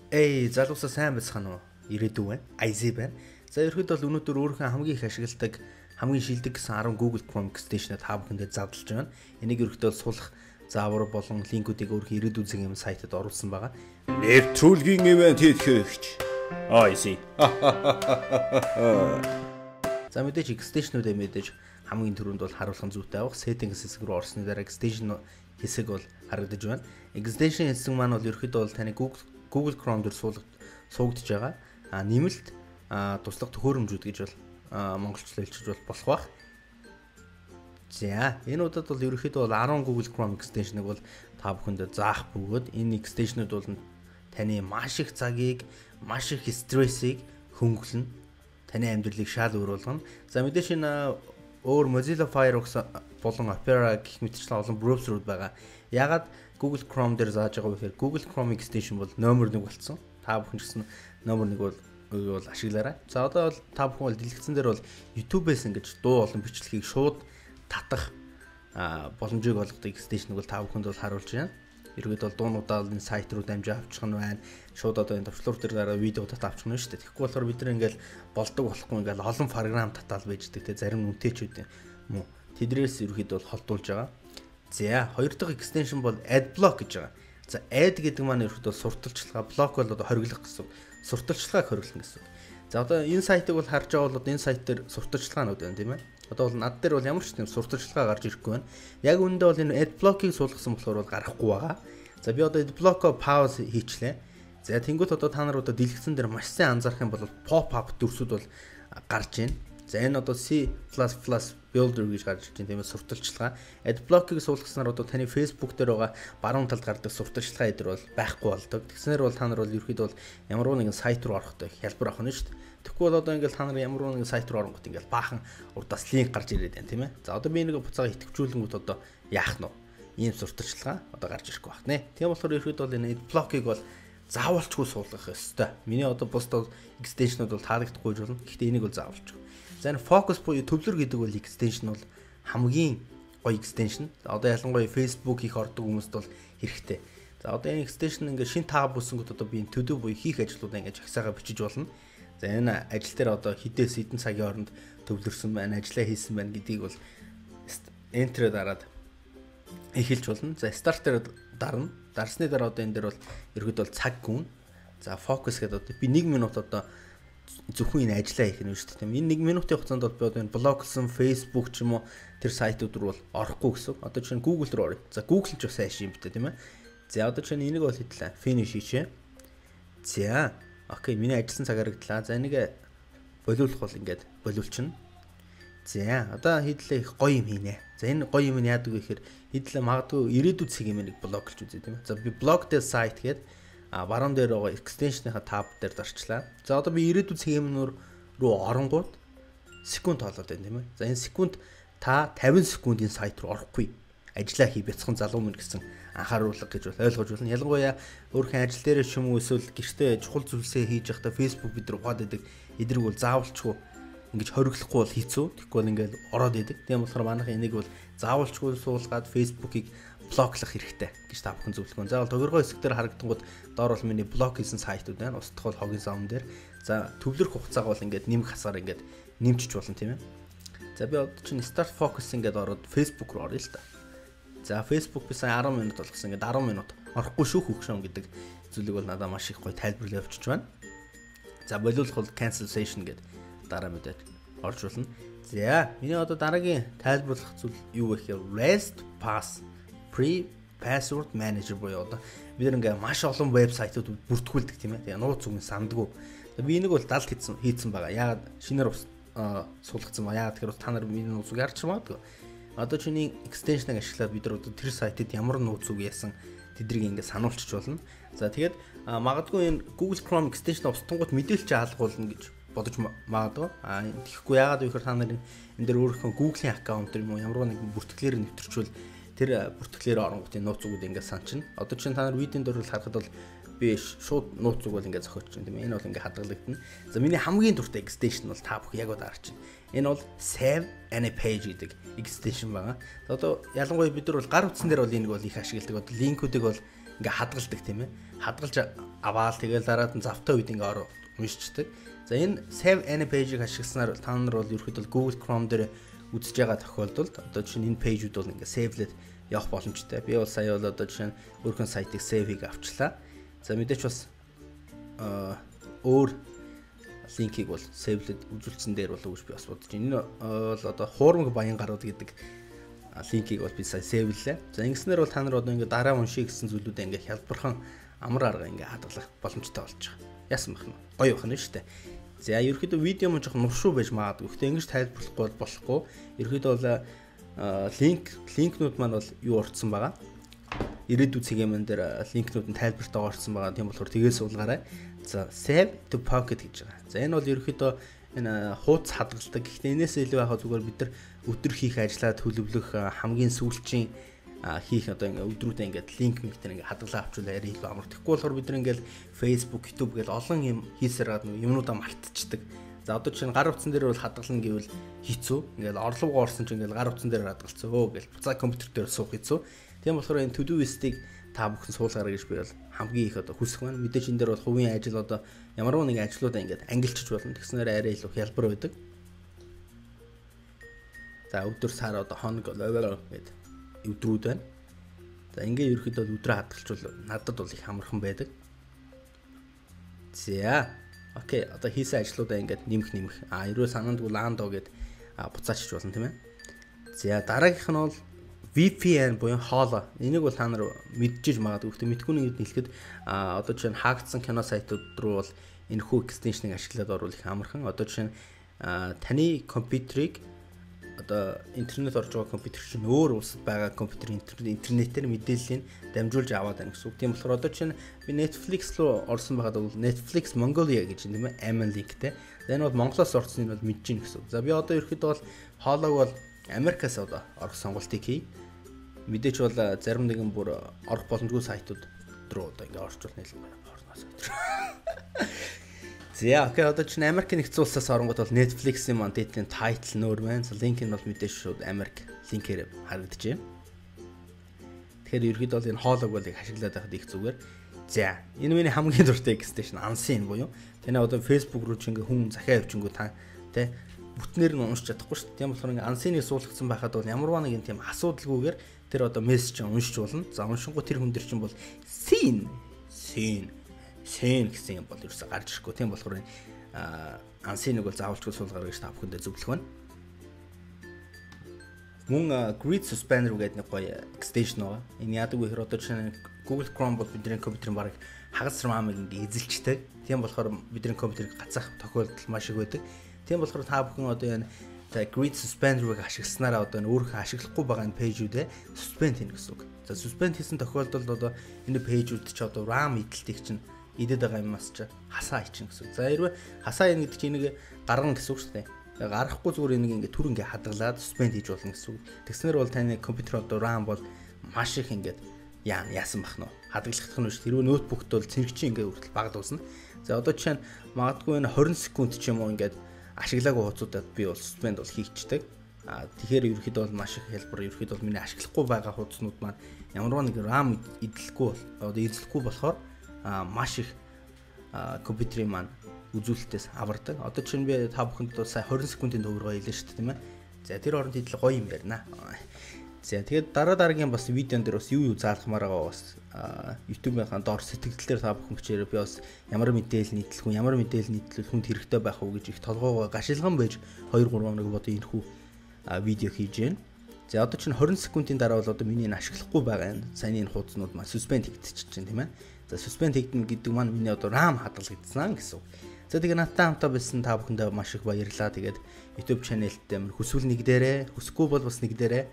Эй, залуусаа сайн байцгаана уу? Ирээдүй байна. IZ байна. За, ерөөд бол өнөөдөр өөрийнхөө хамгийн их ашигладаг, хамгийн шилдэг гэсэн 10 Google Chrome extension-ыг та бүхэндээ задлж байна. Энийг ерөөхдөө суулгах заавар болон линкүүдийг өөрийнхөө ирээдүйн зэг юм сайтад оруулсан байгаа. Нэвтрүүлгийн ивент хийхэгч IC. За, мэдээж extension-уудаа мэдээж хамгийн түрүүнд бол харуулах нь зүйтэй авах. Settings хэсэг рүү орсны дараа extension хэсэг бол харагдаж байна. Extension хэсэг маань бол ерөөхдөө бол таны Google Chrome дээр суугдж байгаа. А нэмэлт туслах төхөөрөмжүүд гэж бол монголчлол хэлчихэж бол болох бах. За, энэ удаад бол ерөөхдөө бол 10 Google Chrome extension-ыг бол та бүхэндээ заах бөгөөд энэ extension-ууд бол таны маш их цагийг, маш их стрессийг хөнгөлнө. Таны амьдралыг шал өөр болгоно. За, мэдээж энэ өөр Mozilla Firefox болон Opera гэх мэтчлэн олон браузерууд байгаа. Яагаад Google Chrome дээр зааж байгаа вэ гэхээр Google Chrome extension бол номер 1 болсон. Та бүхэн ч гэсэн номер 1 бол ашиглаарай. За, одоо бол та бүхэн бол дэлгэцэн дээр бол YouTube-ээс ингэж дуу болон бичлэгийг шууд татах боломжийг олгодог extension-ыг бол та бүхэнд бол харуулж байна. Ерөөд бол дуунуудаа энэ сайт руу дамжиж авчих нь байна. Шууд одоо энэ товчлуур дээр дараа видео татаа авчих нь шүү дээ. Тэгэхгүй болохоор бид нар ингээл болдог болохгүй ингээл олон програм татаал байждаг те, зарим үнэтэйчүүд юм уу. Тэдрээс ерөөхдөө бол холдуулж байгаа. За, хоёр дахь extension бол AdBlock гэж байгаа. За, ad гэдэг маань ерөөхдөө сурталчилгаа, block бол одоо хориглох гэсэн. Сурталчилгааг хориглоно гэсэн. За, одоо энэ сайтыг бол харж байгаа бол одоо энэ сайт дээр сурталчилгаанууд байна, тийм ээ. Одоо бол над дээр бол ямар ч тийм сурталчилгаа гарч ирэхгүй байна. Яг үүндээ бол энэ AdBlock-ыг суулгасан болохоор бол гарахгүй байгаа. За, би одоо AdBlock-о pause хийчлээ. За, тэнгуут одоо та нар одоо дэлгэцэн дээр маш сайн анзаарах юм бол pop up дүрсүүд бол гарч байна. За, энэ одоо C++ Builder гэж гарч ирж байна, тийм ээ, сурталчилгаа. AdBlock-ыг суулгаснаар одоо таны Facebook дээр байгаа баруун талд гардаг сурталчилгаа эдэр бол байхгүй болдог. Тэгснээр бол та нар бол ерөөхдөө бол ямар нэгэн сайт руу орохдоо хялбар авах нь шүү дээ. Тэгэхгүй бол одоо ингээл та нар ямар нэгэн сайт руу оронгот ингээл баахан урдаас линк гарч ирээд байна, тийм ээ. За, одоо би нэг буцаага идэвхжүүлэнгүүт одоо яах нь вэ? Ийм сурталчилгаа одоо гарч ирэхгүй байх нэ. Тийм болохоор ерөөхдөө бол энэ AdBlock-ыг бол заавалчгүй суулгах ёстой. Миний одоо бусд extension-ууд бол таалагдахгүй ч болно. Гэхдээ энийг бол заавалчгүй. За, энэ focus буюу төвлөр гэдэг бол extension бол хамгийн гоё extension. Одоо ялангуяа Facebook их ордог хүмүүст бол хэрэгтэй. За, одоо энэ extension ингээд шинэ tab үүсэнгүүт одоо би энэ to do буюу хийх ажлуудаа ингээд жагсаагаа бичиж болно. За, энэ ажил дээр одоо хідээс хэдэн цагийн хооронд төвлөрсөн байна, ажиллаа хийсэн байна гэдгийг бол enter дараад эхэлж болно. За, start дээр дарна. Дарсны дараа одоо энэ дээр бол ерөөд бол цаг гүн. За, focus гэдэг одоо би 1 минут одоо зөвхөн энэ ажиллаа хийх нь шүү дээ. Тийм. Энэ 1 минутын хугацаанд бол би одоо энэ блоглсон Facebook ч юм уу тэр сайтууд руу бол орохгүй гэсэн. Одоо чинь Google руу оръё. За, Google ч бас сайш юм битэ, тийм ээ. За, одоо чинь энийг бол хэдлээ. Finish хийчээ. За, окей, миний ажилласан цаг харагдлаа. За, энийг болиулах бол ингээд болиулчихна. За, одоо хэдлээ их гоё юм хийнэ. За, энэ гоё юм нь яадаг вэ гэхээр хэдлээ магадгүй ирээдүйд цэг юм нэг блоглж үзье, тийм ээ. За, би blog дээр сайт гээд баруун дээр байгаа extension-ийнхаа tab дээр дарчлаа. За, одоо би ирээдүйд цэг юм руу оронгууд секунд тоолоод байна, тийм ээ. За, энэ секунд та 50 секундын сайт руу орохгүй ажиллаа хий, бяцхан залуу мэн гэсэн анхааруулга гэж бол ойлгож байна. Ялангуяа өөрийнхөө ажил дээрээ ч юм уу эсвэл гэртээ чухал зүйлсээ хийж байхдаа Facebook бид нар ухаад идэг. Эдрийг бол заавалчгүй ингэж хориглохгүй бол хэцүү. Тэгэхгүй бол ингээл ороод идэг. Тийм болохоор манайхан энийг бол заавалчгүй суулгаад Facebook-ыг блоклох хэрэгтэй гэж та бүхэн зөвлөх. За, бол тохиргоо хэсэг дээр харагдангууд доор бол миний блок хийсэн сайтууд байна. Устдах бол хогийн сан дээр. За, төвлөрөх хугацаагаа бол ингээд нэмэх хасаар ингээд нэмчиж болно, тийм ээ. За, би одоо чинь start focus ингээд ороод Facebook руу оръё л та. За, Facebook би сая 10 минут болгосон. Ингээд 10 минут орохгүй шүү хөгшөөн гэдэг зүйлийг бол надад маш их гоё тайлбарлаж явчихж байна. За, болиулах бол cancel session гэдэг дараа мэдээд орж болно. За, миний одоо дараагийн тайлбарлах зүйл юу вэ гэхээр LastPass Free Password Manager буюу одоо бид нар ингээ маш олон вебсайтууд бүртгүүлдэг, тийм ээ. Тэгээ нууц үг нь сандгүй. Би энийг бол далд хийцэн байгаа. Яагаад шинээр суулгацсан ба? Яагаад тэгэхээр та нар миний нууц үг харж магадгүй. Одоо чиний extension-ыг ашиглаад бид нар одоо тэр сайтад ямар нууц үг яасан тэдрийг ингээ сануулчих болно. За, тэгээд магадгүй энэ Google Chrome extension устгангууд мэдээлэл алгуулна гэж бодож магадгүй. А тэгэхгүй, яагаад вэ гэхээр та нар энэ дээр өөрийнхөө Google-ийн аккаунт юм уу ямар нэгэн бүртгэлээр нэвтэрчвэл тэр бүртгэлээр оронгуудын нууц үгүүд ингээд санчна. Одоо чинь та нар видеон дээр бол харахад бол би шууд нууц үг бол ингээд зохиоч чинь, тийм ээ. Энэ бол ингээд хадгалагдана. За, миний хамгийн дуртай extension бол та бүх яг одоо харж байна. Энэ бол Save Any Page гэдэг extension байгаа. Одоо ялангуяа бид нар бол гар утсан дээр бол энийг бол их ашигладаг. Одоо линкүүдийг бол ингээ хадгалдаг тийм ээ. Хадгалж аваал тэгэл дараад нь завтай үед ингээ ороо уншчихдаг. За энэ save any page-ийг ашигласнаар та нар бол ерөөхдөө Google Chrome дээр үзэж байгаа тохиолдолд одоо жишээ нь энэ page-үүд бол ингээ save-лээд явах боломжтой. Би бол сая бол одоо жишээ нь өөрхөн сайтыг save-ийг авчлаа. За мэдээч бас өөр линкийг бол save-лээд үзүүлсэн дээр болов гэж би бас бодож байна. Энэ бол одоо хуурмаг баян гарууд гэдэг линкийг бол би сая save-лээ. За ингэснээр бол та нар одоо ингээ дараа уншия гэсэн зүйлүүдээ ингээ хялбархан амар арга ингээ хадгалах боломжтой болж байгаа. Яасан бах нь? Гоё бах нь шүү дээ. За ерөөхдөө видео мөн жоохон нуршуу байж магадгүй. Гэхдээ ингэж тайлбарлахгүй бол болохгүй. Ерөөхдөө бол линкнүүд маань бол юу орцсон байгаа. Ирээдүйн цэгийн маань дээр линкнүүд нь тайлбартаа орцсон байгаа. Тийм болохоор тэгээс суулгаарай. За save to pocket гэж байгаа. За энэ бол ерөөхдөө энэ хууц хадгалдаг. Гэхдээ энэс илүү яхаа зүгээр бид нар өдөр хийх ажлаа төлөвлөх хамгийн сүүлчийн хийх одоо ингээ өдрүүдээ ингээд линк мэгтэр ингээ хадгалаа авчвал арай илүү амар. Тэгэхгүй болохоор бид нар ингээд Facebook, YouTube гэл олон юм хийсээр гад юмнуудаа мартчихдаг. За одоо жишээ нь гар утсан дээр бол хадгална гэвэл хэцүү. Ингээд орлогоо орсон чинь ингээд гар утсан дээр хадгалцсан. Өө гэл буцаа компьютер дээр суух хэцүү. Тийм болохоор энэ to do list-ийг та бүхэн суулгаарай гэж би бол хамгийн их одоо хүсэх байна. Мэдээж энэ дээр бол хувийн ажил одоо ямар нэгэн ажлуудаа ингээд ангилчиж болно. Тэгснээр арай илүү хялбар байдаг. За өдөр сар одоо хоног гэдэг өдрүүд байна. За ингээ ерөөхдөө өдрөө хадгалчвал надад бол их амархан байдаг. За окей, одоо хийсэн ажлуудаа ингээд нэмэх. А ерөө санаандгүй лаандо гэд буцаачч болно тийм ээ. За дараагийнх нь бол VPN буюу хоолой. Энийг бол та нар мэдчихэж магадгүй. Гэхдээ мэдгүй нэг хэлэхэд одоо жишээ нь хаагдсан кино сайтууд руу бол энэхүү extension-ыг ашиглаад орвол их амархан. Одоо жишээ нь таны компьютерийг одоо интернет орж байгаа компьютер чинь өөр улсад байгаа компьютер интернетээр мэдээллийг дамжуулж аваад байна гэсэн үг. Тийм болохоор одоо чинь би Netflix руу орсон байхад бол Netflix Mongolia гэж юм тийм ээ, Amazon линктэй. За энэ бол Монголоос орсон нь бол мэдэж гин гэсэн үг. За би одоо ерөөхдөө бол хоолойг бол Америкаас одоо орох сонголтыг хий. Мэдээч бол зарим нэгэн бүр орох боломжгүй сайтууд руу одоо ингээ орчвол нэлээд порно сайт. За окей, одоо чинь Америк нэгдсэн улсаас оронгууд бол Netflix-ийн маань дээдлийн title нөр байна. Линк нь бол мэдээж шууд Америк линкээр харагдаж байна. Тэгэхээр ерөөхдөө бол энэ хоолойг бол их ашиглаад байхад их зүгээр. За энэ миний хамгийн дуртай extension unseen буюу таны одоо Facebook руу чи ингээ хүн захиа явчихэнгүү та тэ бүтнээр нь уншиж чадахгүй шүү дээ. Тийм болохоор ингээ unseen-ийг суулгацсан байхад бол ямарваа нэгэн тийм асуудалгүйгээр тэр одоо мессеж уншиж болно. За уншингуу тэр хүн дэр чинь бол seen гэсэн юм бол ерөөсө гарч ирэхгүй. Тийм болохоор unseen-ыг бол заавалчгүй суулгаарай гэж та бүхэндээ зөвлөх байна. Мөн Grid Suspender гэдэг нэг гоё extension байгаа. Энэ яадаг вэ гэхээр одоо жишээ нь Google Chrome бол бидний компьютерийн бараг хагас RAM-ыг ингээ эзэлчдэг. Тийм болохоор бидний компьютерийг гацаах тохиолдол маш их байдаг. Тийм болохоор та бүхэн одоо энэ Grid Suspender-ыг ашигласнараа одоо энэ өөрийнхөө ашиглахгүй байгаа энэ page-үүдээ suspend хийнэ гэсэн үг. За suspend хийсэн тохиолдолд одоо энэ page-үүд чи одоо RAM эдэлтийг чинь идэд байгаа юмас чи хасаа ичин гэсэн үг. За хэрвээ хасаа ийн гэдэг чинь энийг гаргана гэсэн үг шүү дээ. Гаргахгүй зүгээр энийг ингээ түр ингээ хадгалаад suspend хийж болно гэсэн үг. Тэгснээр бол таны компьютер одоо RAM бол маш их ингээд яасан бах нь хадгалах нь биш. Хэрвээ ноутбукт бол цэрэгчийн ингээ хүртэл багадуулна. За одоо жишээ нь магадгүй энэ 20 секунд ч юм уу ингээд ашиглаагүй хугацаудад би бол suspend бол хийчдэг. А тэгэхээр ерөөхдөө бол маш их хялбар. Ерөөхдөө бол миний ашиглахгүй байгаа хуудаснууд маань ямарваа нэг RAM эдлэхгүй одоо эзлэхгүй болохоор маш их компьютерийн маань үзүүлэлтээс авардаг. Одоо чинь би та бүхэнд сая 20 секундын төвөргөө хэлээ шүү дээ тийм ээ. За тэр оронд хэдэл гоё юм ярина. За тэгээд дараа дараагийн бас видеон дээр бас юу заалгамаар байгаа бас YouTube-ийн доор сэтгэгдэлээр та бүхэн бичээрэй. Би бас ямар мэдээлэл нийтлэх хүн, ямар мэдээлэл нийтлвэл хүнд хэрэгтэй байх уу гэж их толгоогоо гашилган байж 2 3 хоног бодоо энэхүү видео хийж байна. За одоо чинь 20 секундын дараа бол одоо миний энэ ашиглахгүй байгаа энэ саяны энэ хуудаснууд маань suspend хийгдчихэж чинь тийм ээ. За suspend хийгдэнэ гэдэг маань миний одоо RAM хадгалагдсан гэсэн үг. За тэгээ надтай хамтаа байсан та бүхэндээ маш их баярлалаа. Тэгээд YouTube channel-д амар хүсвэл нэг дээрээ, хүсэхгүй бол бас нэг дээрээ.